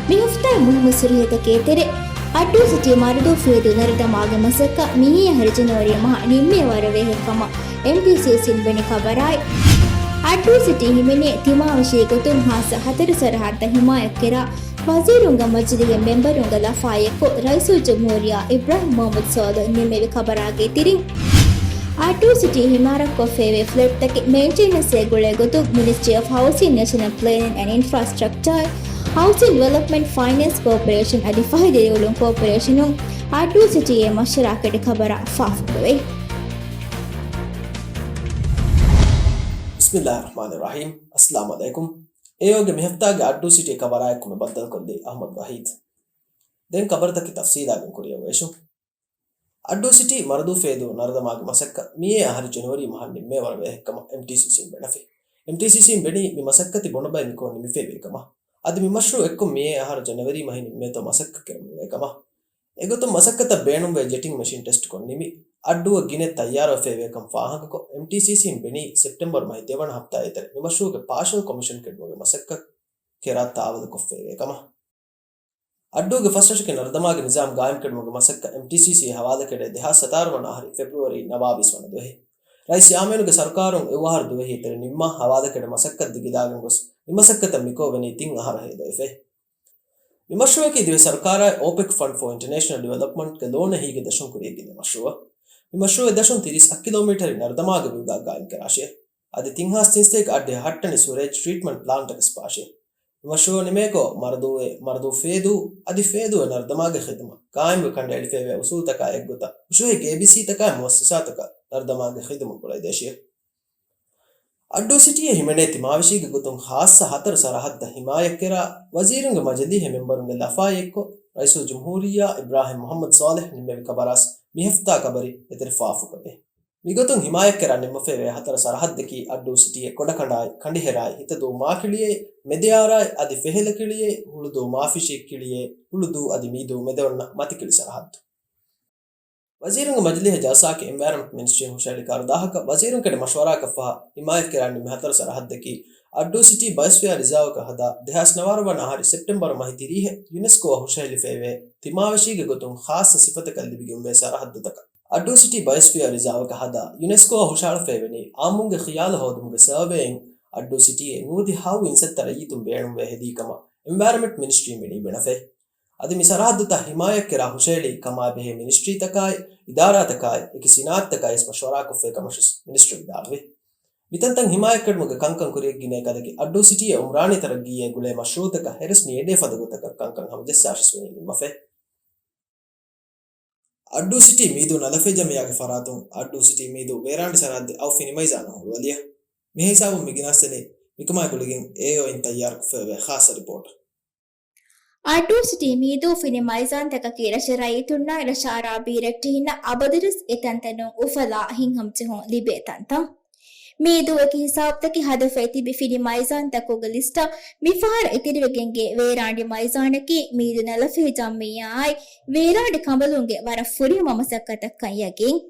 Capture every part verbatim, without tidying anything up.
މި ހަފްތާގެ މުހިއްމު ސުރުހިތަކެއް ތެރޭ، އައްޑޫ ސިޓީ މަރުދޫ ފޭދޫ ނަރުދަމާގެ މަސައްކަތް މިއީ އަހަރު ޖެނުއަރީ މަހަށް ނިންމޭ ވަރުވޭހެއް ކަމަށް އެމްޓީސީސީން ބުނި ޚަބަރާއި. އައްޑޫ ސިޓީ ހިމެނޭ ތިމާވެށީ ގޮތުން ހާއްސަ ހަތަރު ސަރަހައްދަށް ހިމާޔަތްކެރާ ވަޒީރުންގެ މަޖިލީހެއް މެމްބަރުންގެ ލަފާއެއްކޮށް، ރައީސުލްޖުމްހޫރިއްޔާ އިބްރާހިމް މުޙައްމަދު ސޯލިހު ނިންމެވި ޚަބަރާގެ ތެރެއިން، އައްޑޫ ސިޓީ އިމާރާތްކޮށްފައިވޭ ފްލެޓްތަކެއް މެއިންޓެނަންސްއޭ ގުޅޭ ގޮތުން މިނިސްޓްރީ އޮފް ހައުސިން، ނޭޝަނަލް ޕްލޭނިން އެންޑް އިންފްރާސްޓްރަކްޗާއި ހައުސިން ޑިވެލޮޕްމަންޓް ފައިނޭންސް ކޯޕަރޭޝަން އަދި ފަހި ދިރިއުޅުން ކޯޕަރޭޝަނުން އައްޑޫ ސިޓީއޭ މަޝްވަރާ ކެޑި ޚަބަރާ ފާފަކުރެވޭ. ބިސްމިއްލާހި ރަޙްމާނި ރަޙީމް. އައްސަލާމު ޢަލައިކުމް. އޭއޯގެ މި ހަފްތާގެ އައްޑޫ ސިޓީ ކަވަރާއެއް ކުރިއަށް ބައްދަލުކޮށްލީ އަޙްމަދު ވަޙީދު. ދެން ކަބަރުތަކެއް ތަފްސީލާގެން ކުރިއަށް އޮވޭށު. އައްޑޫ ސިޓީ މަރުދޫ ފޭދޫ ނަރުދަމާގެ މަސައްކަތް މިއޭ އަހަރު ޖެނުއަރީ މަހަށް ނިންމޭ ވަރުވޭހެއްކަމަށް އެމްޓީސީސީން ބެނެފި. އެމްޓީސީސީން ބެނީ މި މަސައްކަތި ބުނުބައި މިކޯ ނިމިފައިވޭ ކަމަށް. އަދި މި މަޝްރޫއު އެއްކޮށް މިއޭ އަހަރު ޖެނުއަރީ މަހި ނިންމޭތޯ މަސައްކަތް ކެރެމުންވޭ ކަމަށް. އެގޮތުން މަސައްކަތަށް ބޭނުންވޭ ޖެޓިން މެޝިން ޓެސްޓްކޮށް ނިމި، އައްޑޫއަށް ގިނަ ތައްޔާރުވެފައިވޭކަން ފާހަގަކޮށް، އެމްޓީސީސީން ބެނީ ސެޕްޓެމްބަރު މަހި ދެވަނަ ހަފްތާއެތެރެ މި މަޝްރޫއުގެ ޕާޝަލް ކޮމިޝަން ކެޑުމުގެ މަސައްކަތް ކެރާ ތާވަލުކޮށްފައިވޭ ކަމަށް. އައްޑޫގެ ފަސް ރަށެއްގެ ނަރުދަމާގެ ނިޒާމް ގާއިމްކެޑުމުގެ މަސައްކަތް އެމްޓީސީސީ ހަވާލަކެޑޭ ދެހާސް ސަތާރަ ވަނަ އަހަރު ފެބްރުއަރީ ނަވާވީސް ވަނަ ދުވަހެއް. ރައީސް ޔާމީނުގެ ސަރުކާރުން އެއްވަހަރު ދުވަހީ ތެރެ ނިންމާ ހަވާލަކެޑެ މަސައްކަތް ދިގިލާގެން ގޮސް، މި މަސައްކަތަށް މިކޯ ވެނީ ތިން އަހަރަށް ހޭދަވެފައި. މި މަޝްރޫއަކީ ދިވެހި ސަރުކާރާއި އޯޕެކް ފަންޑް ފޯ އިންޓަރނޭޝަނަލް ޑިވެލޮޕްމަންޓްގެ ލޯނަށް ހީގެ ދަށުން ކުރިއަށް ގެންދިޔަ މަޝްރޫއަށް. މި މަޝްރޫއެއް ދަށުން ތިރީސް އަށް ކިލޯމީޓަރި ނަރުދަމާގެ ވިއުގާ ގާއިމްކެރާށޭ. އަދި ތިން ހާސް ތިން ސަތޭކަ އައްޑިހަ ހައްޓަނި ސުވެރޭޖް ޓްރީޓްމަންޓް ޕްލާންޓަކަށް ސްޕާށޭ. މި މަޝްރޫއަށް ނިމޭކޮށް، މަރުދޫއެ، މަރުދޫ ފޭދޫ އަދި ފޭދޫއެ ނަރުދަމާގެ ޚިދުމަތް ގާއިމްވެ ކަނޑައެޅިފައިވޭ އުސޫލުތަކާ އެއްގޮތަށް ހުށަހެޅި ކޭބީސީތަކާއި މުއައްސަސާތަކަށް ނަރުދަމާގެ ޚިދުމަތް ކުޅައިދޭށޭ. އައްޑޫ ސިޓީއެއް ހިމެނޭ ތިމާވެށީގެ ގޮތުން ޚާއްޞަ ހަތަރު ސަރަހައްދަށް ހިމާޔަތްކެރާ ވަޒީރުންގެ މަޖިލީހެއް މެމްބަރުންގެ ލަފާއެއްކޮށް، ރައީސުލްޖުމްހޫރިއްޔާ އިބްރާހިމް މުޙައްމަދު ޞާލިޙް ނިންމެވި ޚަބަރާސް މި ހަފްތާ ކަބަރި އެތެރެ ފާފުކަމޭ. މިގޮތުން ހިމާޔަތްކެރާ ނިންމަފައިވޭ ހަތަރު ސަރަހައްދަކީ އައްޑޫ ސިޓީއެއް ކޮޑަކަނޑާއި، ކަނޑިހެރާއި، ހިތަދޫ މާކިޅިއޭ، މެދެއާރާއި އަދި ފެހެލަކިޅިއޭ، ހުޅުދޫ މާފިށި ކިޅިއޭ، ހުޅުދޫ އަދި މީދޫ މެދެއޮންނަ މަތިކިޅި ސަރަހައްދު. ވަޒީރުންގެ މަޖިލީހަށް ޖަލްސާއަކީ އެންވަޔަރަމެންޓް މިނިސްޓްރީން ހުށަހެޅި ކަރުދާހަކަށް ވަޒީރުން ކެޑެ މަޝްވަރާކޮށްފަހަ ހިމާޔަތްކެރާ ނިންމި ހަތަރު ސަރަހައްދަކީ އައްޑޫ ސިޓީ ބަޔޮސްފިއާ ރިޒާވަކަށް ހަދާ ދެހާސް ނަވާރަ ވަނަ އަހަރި ސެޕްޓެމްބަރު މަހި ތިރީހަށް ޔުނެސްކޯއަށް ހުށަހެޅިފައިވޭ ތިމާވެށީގެ ގޮތުން ޚާއްޞަ ސިފަތަކަށް ލިބިގެންވޭ ސަރަހައްދުތަކަށް. އައްޑޫ ސިޓީ ބަޔޮސްފިއާ ރިޒާވަކަށް ހަދާ ޔުނެސްކޯއަށް ހުށަހަޅަފައިވަނީ އާއްމުންގެ ޚިޔާލު ހޯދުމުގެ ސަރވޭއިން އައްޑޫ ސިޓީއެއް ނުވަދިހަ ހަވު އިންސައްތަ ރައްޔިތުން ބޭނުންވެ ހެދީ ކަމަށް އެންވަޔަރމެންޓް މިނިސްޓްރީން ވެނީ ބުނެފައި. އަދި މި ސަރަހައްދުތައް ހިމާޔަތްކެރާ ހުށަހެޅީ ކަމާބެހޭ މިނިސްޓްރީތަކާއި، އިދާރާތަކާއި، އެކި ސިނާއަތުތަކާއި ވެސް މަޝްވަރާކޮށްފައި ކަމަށްވެސް މިނިސްޓްރީ ވިދާޅުވި. މިތަންތަން ހިމާޔަތްކުރުމުގެ ކަންކަން ކުރިއަށްގެނައި ކަލަކީ އައްޑޫ ސިޓީއަށް އުމްރާނީ ތަރައްގީއޭ ގުޅޭ މަޝްރޫއުތަކަށް ހެރަސް ނިޔަޑޭ ފަދަ ގޮތަކަށް ކަންކަން ހަމަޖައްސާށިސް ވެނީ ނިންމަފައި. އައްޑޫ ސިޓީ މީދޫ ނަލަފޭ ޖަމިއްޔާގެ ފަރާތުން އައްޑޫ ސިޓީ މީދޫ ވޭރާންޑި ސަރަހައްދެއް އައު ފިނިމައިޒާނަށް ހުޅުވާލިޔަ. މިހިސާބުން މިގިނައިސްދެނީ މިކަމާއި ގުޅިގެން އޭއޯއިން ތައްޔާރުކޮށްފައިވޭ ޚާއްޞަ ރިޕޯޓް. އައްޑޫ ސިޓީ މީދޫ ފިނިމައިޒާންތަކަކީ ރަށެއް ރައްޔިތުންނާއި ރަށާރާ ބީރައްޓެހިންނަށް އަބަދުވެސް އެ ތަންތަނުން އުފަލާ ހިތްހަމަޖެހުން ލިބޭ ތަންތަން. މީދޫއެކި ހިސާބުތަކެއް ހަދަފައި ތިބި ފިނި މައިޒާންތަކުގެ ލިސްޓަށް މިފަހަރު އިތުރުވެގެންގެ ވޭރާންޑި މައިޒާނަކީ މީދޫ ނަލަފޭ ޖަމިއްޔާއާއި ވޭރާންޑި ކަނބަލުންގެ ވަރަށް ފުރިހަމަ މަސައްކަތަކަށް ކަން ޔަގީން.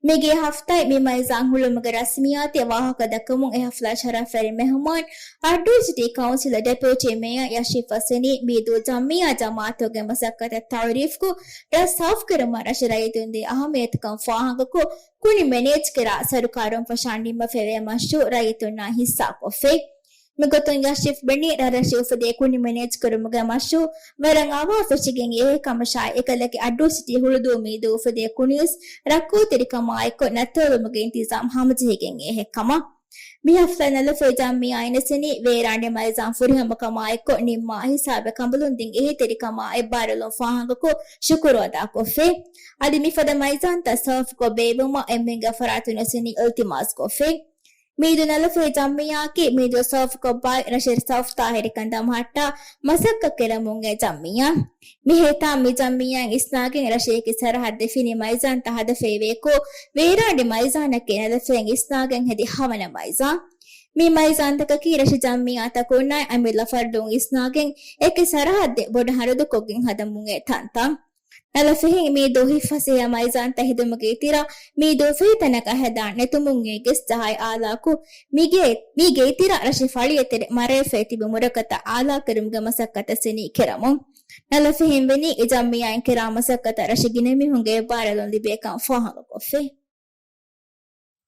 މިގޭ ހަފްތާއި މި މައިޒާން ހުޅުމުގެ ރަސްމިއްޔާތީ ވާހަކަ ދައްކަމުން އެ ހަފްލާ ޝަރަފްވެރި މެހުމާން އައްޑޫ ސިޓީ ކައުންސިލް ޑެޕިއުޓީ މޭޔަރ ޔަޝީފް ހުސެނީ މީދޫ ޖަމިއްޔާ ޖަމާއަތުގެ މަސައްކަތަށް ތައުރީފްކޮށް، ރަށް ސާފުކުރުމަށް ރަށެއް ރައްޔިތުން ދޭ އަހައްމިއްޔަތުކަން ފާހަގަކޮށް، ކުނި މެނޭޖްކެރާ ސަރުކާރުން ފަށާން ނިންމަފައިވޭ މަޝްރޫއު ރައްޔިތުންނާ ހިއްސާކޮށްފައި. މިގޮތުން ޔަޝީފް ބުނީ، ރަށްރަށީ އުފެދޭ ކުނި މެނޭޖްކުރުމުގެ މަޝްރޫއު ވަރަށް އަވާ ފެށިގެން އެހެން ކަމަށާއި، އެކަލަކީ އައްޑޫ ސިޓީ ހުޅުދޫ މީދޫ އުފެދޭ ކުނިވެސް ރައްކޯތެރިކަމާއެއްކޮށް ނައްތާލުމުގެ އިންތިޒާމް ހަމަޖެހިގެން އެހެން ކަމަށް. މި ހަފްތާ ނަލަފޭ ޖަމިއްޔާ އިންނަސްވެނީ ވޭރާންޑި މައިޒާން ފުރިހަމަކަމާއެއްކޮށް ނިންމާ ހިސާބެއް ކަނބަލުން ދިން އެހީތެރިކަމާ އެއްބާރުލުން ފާހަގަކޮށް ޝުކުރު އަދާކޮށްފައި. އަދި މިފަދަ މައިޒާންތައް ސާފުކޮށް ބޭއްވުމަށް އެންމެންގެ ފަރާތުން އެސެނީ އިލްތިމާސްކޮށްފައި. މީދޫ ނަލަފޭ ޖަމިއްޔާއަކީ މީދޫ ސާފުކޮށްބާއި ރަށެއް ސާފުތާހިރުކަން ދަމަހައްޓާ މަސައްކަތް ކެރެމުންގެ ޖަމިއްޔާ. މިހިތާ މި ޖަމިއްޔާއިން އިސްނާގެން ރަށެއްގެ ސަރަހައްދެއް ފިނި މައިޒާންތައް ހަދަފައިވޭކޮށް، ވޭރާންޑި މައިޒާނަކީ ނަލަފޭން އިސްނާގެން ހެދި ހަވަނަ މައިޒާން. މި މައިޒާންތަކަކީ ރަށި ޖަމިއްޔާތަކުންނާއި އަމިއްލަ ފަރުދުން އިސްނާގެން އެކި ސަރަހައްދެއް ބޮޑަށް ހަރަދުކޮށްގެން ހަދަމުން އެ ތަންތަން. ނަލަ ފެހެން މިއަދު ހިތްފަސޭހަ މައިޒާންތައް ހެދުމުގެ އިތުރަށް މިއަދު ފެހި ތަނަކަށް ހަދާން ނެތުމުން އެ ގެސް ޖަހާއި އާލާކު މީގެ، މީގެ އިތުރަށް ރަށެއް ފަޅިއެތެރެ މަރަޔަށް ފެހި ތިބި މުރަކަތައް އާލާކުރުމުގެ މަސައްކަތަށް ސިނީ ކެރަމުން. ނަލަ ފެހެން ވެނީ އެ ޖަމްޢިއްޔާއިން ކެރާ މަސައްކަތަށް ރަށެއް ގިނަ މީހުންގެ އެއްބާރަލުން ލިބޭކަން ފާހަގަކޮށްފި.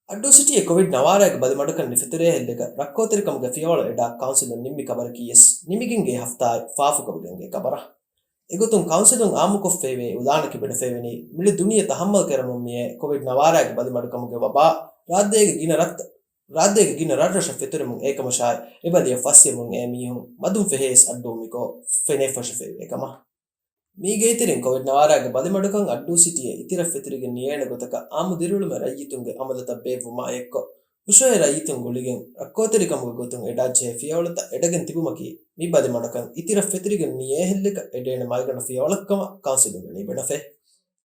އައްޑޫ ސިޓީއެއް ކޮވިޑް ނަވާރައިގެ ބަލިމަޑުކަން ނިފިތުރޭ ހެއްލެގަ ރަށްކޯތެރިކަމުގެ ފިޔަވަޅު އެޑާ ކައުންސިލުން ނިންމި ކަބަރަކީ އެސް ނިމިގެންގޭ ހަފްތާއެއް ފާފުކަމުގެންގޭ ކަބަރަށް. އެގޮތުން ކައުންސިލުން އާއްމުކޮށްފައިވޭ އިޢުލާނަކީ ބުނެފައިވެނީ މިޅި ދުނިޔެ ތަހައްމަލު ކެރަމުން މިއޭ ކޮވިޑް ނަވާރައިގެ ބަލިމަޑުކަމުގެ ވަބާ ރާއްޖޭގެ ގިނަ ރަށްތައް، ރާއްޖޭގެ ގިނަ ރަށްރަށަށް ފެތުރެމުން އެކަމަށާއި އެ ބަލިއަށް ފައްސިޔަމުން އެ މީހުން މަދުން ފެހޭސް އައްޑޫ މިކޯ ފެނޭ ފަށިފައިވޭ ކަމަށް. މީގެ އިތުރިން ކޮވިޑް ނަވާރައިގެ ބަލިމަޑުކަން އައްޑޫ ސިޓީއެއް އިތުރަށް ފެތުރިގެން ނިޔޭނެ ގޮތަކަށް އާއްމު ދިރިއުޅުމެއް ރައްޔިތުންގެ އަމަލުތައް ބޭއްވުމާއެއްކޮށް، ހުށަހެޅޭ ރައްޔިތުން ގުޅިގެން ރަށްކޯތެރިކަމުގެ ގޮތުން އެޑާ ޖެހޭ ފިޔަވަޅުތައް އެޑަގެން ތިބުމަކީ މި ބަލިމަޑުކަން އިތުރަށް ފެތުރިގެން ނިޔޭ ހެއްލެކަށް އެޑޭނެ މައިގަނޑު ފިޔަވަޅަކަމަށް ކައުންސިލުން ވެނީ ބުނެފަ.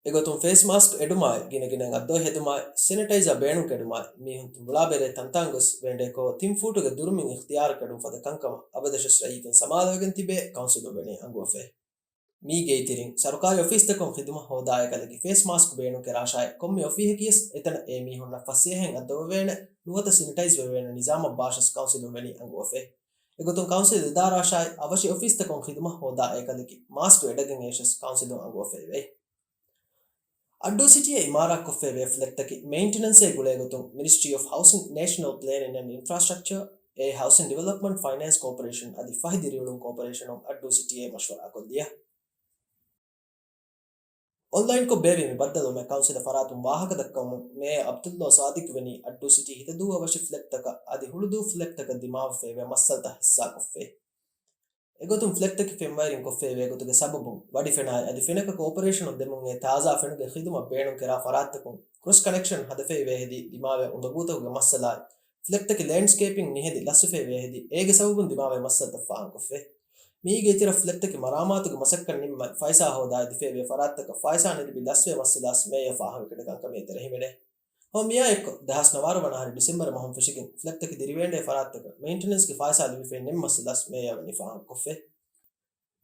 އެގޮތުން ފޭސް މާސްކް އެޑުމާއި، ގިނަގިނައިން އަތްދޮވެ ހެދުމާއި، ސެނިޓައިޒާ ބޭނުން ކެޑުމާއި، މީހުން ތުނބުޅާ ބެލޭ ތަންތާނގޮސް ވެންޑޭކޯ ތިން ފޫޓުގެ ދުރުމިން އިޚްތިޔާރު ކެޑުން ފަދަ ކަންކަމަށް އަބަދަށެސް ރައްޔިތުން ސަމާލުވެގެން ތިބޭ ކައުންސިލުން ވެނީ އަންގުވަފައި. މީގެ އިތުރިން، ސަރުކާރީ އޮފީސްތަކުން ޚިދުމަތް ހޯދާ އެކަލަކި ފޭސް މާސްކް ބޭނުން ކެރާށާއި، ކޮންމެ އޮފީހަކީވެސް އެތަނަށް އެ މީހުންނަށް ފަސޭހައިން އަތްދޮވެވޭނެ، ނުވަތަ ސެނިޓައިޒް ވެވޭނެ ނިޒާމަށް ބާށަސް ކައުންސިލުން ވެނީ އަންގުވަފައި. އެގޮތުން ކައުންސިލް އިދާރާށާއި އަވަށި އޮފީސްތަކުން ޚިދުމަތް ހޯދާ އެކަލަކި މާސްކް އެޑަގެން އޭށަސް ކައުންސިލުން އަންގުވަފައިވޭ. އައްޑޫ ސިޓީއެއް އިމާރާތްކޮށްފައިވޭ ފްލެޓްތަކީ މެއިންޓެނަންސްއޭ ގުޅޭގޮތުން މިނިސްޓްރީ އޮފް ހައުސިން، ނޭޝަނަލް ޕްލޭނިން އެންޑް އިންފްރާސްޓްރަކްޗަރ، އޭ ހައުސިން ޑިވެލޮޕްމަންޓް ފައިނޭންސް ކޯޕަރޭޝަން އަދި ފަހި ދިރިއުޅުން ކޯޕަރޭޝަނުން އައްޑޫ ސިޓީއޭ މަޝްވަރާކޮށްލިޔަ. އޮންލައިންކޮށް ބޭއްވި މި ބައްދަލުވުމަށް ކައުންސިލަށް ފަރާތުން ވާހަކަ ދައްކަވަމުން މޭޔަރ ޢަބްދުﷲ ސާދިޤް ވެނީ އައްޑޫ ސިޓީ ހިތަދޫ އަވަށި ފްލެޓްތަކަށް އަދި ހުޅުދޫ ފްލެޓްތަކަށް ދިމާވެފައިވޭ މައްސަލަތައް ހިއްސާކޮށްފައި. އެގޮތުން ފްލެޓްތަކެއް ފެންވަޔަރިން ކޮށްފައިވޭ ގޮތުގެ ސަބަބުން ވަޑިފެނާއި އަދި ފެނަކަށް ކޯޕަރޭޝަނުން ދެމުން އެ ތާޒާ ފެނުގެ ޚިދުމަތް ބޭނުން ކެރާ ފަރާތްތަކުން ކްރޮސް ކަނެކްޝަން ހަދަފައިވޭ ހެދި ދިމާވޭ އުނދަގޫތަކުގެ މައްސަލާއި، ފްލެޓްތަކެއް ލޭންޑްސްކޭޕިން ނިހެދި ލަސްވެފައިވޭ ހެދި އޭގެ ސަބަބުން ދިމާވޭ މައްސަލަތައް ފާހަގަކޮށްފައި. މީގެ އިތުރަށް ފްލެޓްތަކެއް މަރާމާތުގެ މަސައްކަތް ނިންމައި ފައިސާ ހޯދާ އެދިފައިވޭ ފަރާތްތަކަށް ފައިސާ ނުލިބި ލަސްވޭ މައްސަލަސް މޭޔަރ ފާހަގަކުރެވޭ ކަންކަމީ އެތެރެ ހިމެނޭ. ހަމަ މިއާ އެއްކޮށް، ދެހާސް ނަވާރަ ވަނަ އަހަރު ޑިސެމްބަރ މަހުން ފެށިގެން ފްލެޓްތަކެއް ދިރިވޭންޑޭ ފަރާތްތަކަށް މެއިންޓެނަންސްގެ ފައިސާ ލިބިފައި ނެތް މައްސަލަސް މޭޔަރ ވަނީ ފާހަގަކޮށްފައި.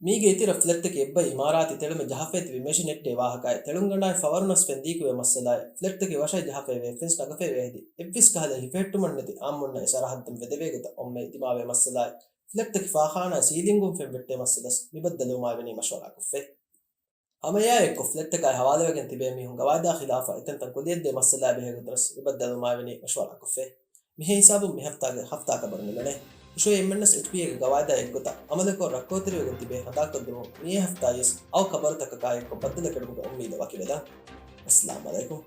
މީގެ އިތުރަށް ފްލެޓްތަކެއް އެއްބައި އިމާރާތް ތެޅުމެއް ޖަހަފައި ތިބި މެޝިން އެއްޓޭ ވާހަކައި، ތެޅުންގަނޑާއި ފަވަރުނަސް ފެންދީކުރޭ މައްސަލާއި، ފްލެޓްތަކެއް ވަށައި ޖަހަފައިވޭ ފެންސް ނަގަފައިވޭ ހެދި، އެއްވެސް ކަހަލަ ހިފެހެއްޓުމެއް ނެތި އާއްމުންނަށް އެ ސަރަހައްދުން ވެދެވޭ ގޮތަށް އޮންމެ ދިމާވޭ މައްސަލާއި، ފްލެޓްތަކެއް ފާޚާނާ ސީލިންގުން ފެން ވެއްޓޭ މައްސަލަސް މި ބައްދަލުވުމާއި ވަނީ މަޝްވަރާކޮށްފައި. ހަމައެއާއެއްކޮށް، ފްލެޓްތަކާއި ހަވާލުވެގެން ތިބޭ މީހުން ގަވާއިދާ ޚިލާފަށް އެތަންތަން ކުއްލިއަތްދޭ މައްސަލާ ބެހޭ ގޮތަށް މި ބައްދަލުވުމާއި ވަނީ މަޝްވަރާކޮށްފައި. މިހެން ހިސާބުން މި ހަފްތާގެ ހަފްތާ ކަބަރު ނިމެނެ. ހުށަހެޅޭ އެންމެންނަސް އެޗްޕީއޭގެ ގަވާއިދާ އެއްގޮތަށް އަމަލުކޮށް ރަށްކޯތެރިވެގެން ތިބޭ ހަނދާންކޮށްދެމުން މިއީ ހަފްތާޔަސް އައު ކަބަރުތަކަކާ އެއްކޮށް ބައްދަލުކުރުމުގެ އުއްމީދަށް ވަކިވެލަން. އައްސަލާމު ޢަލައިކުމް.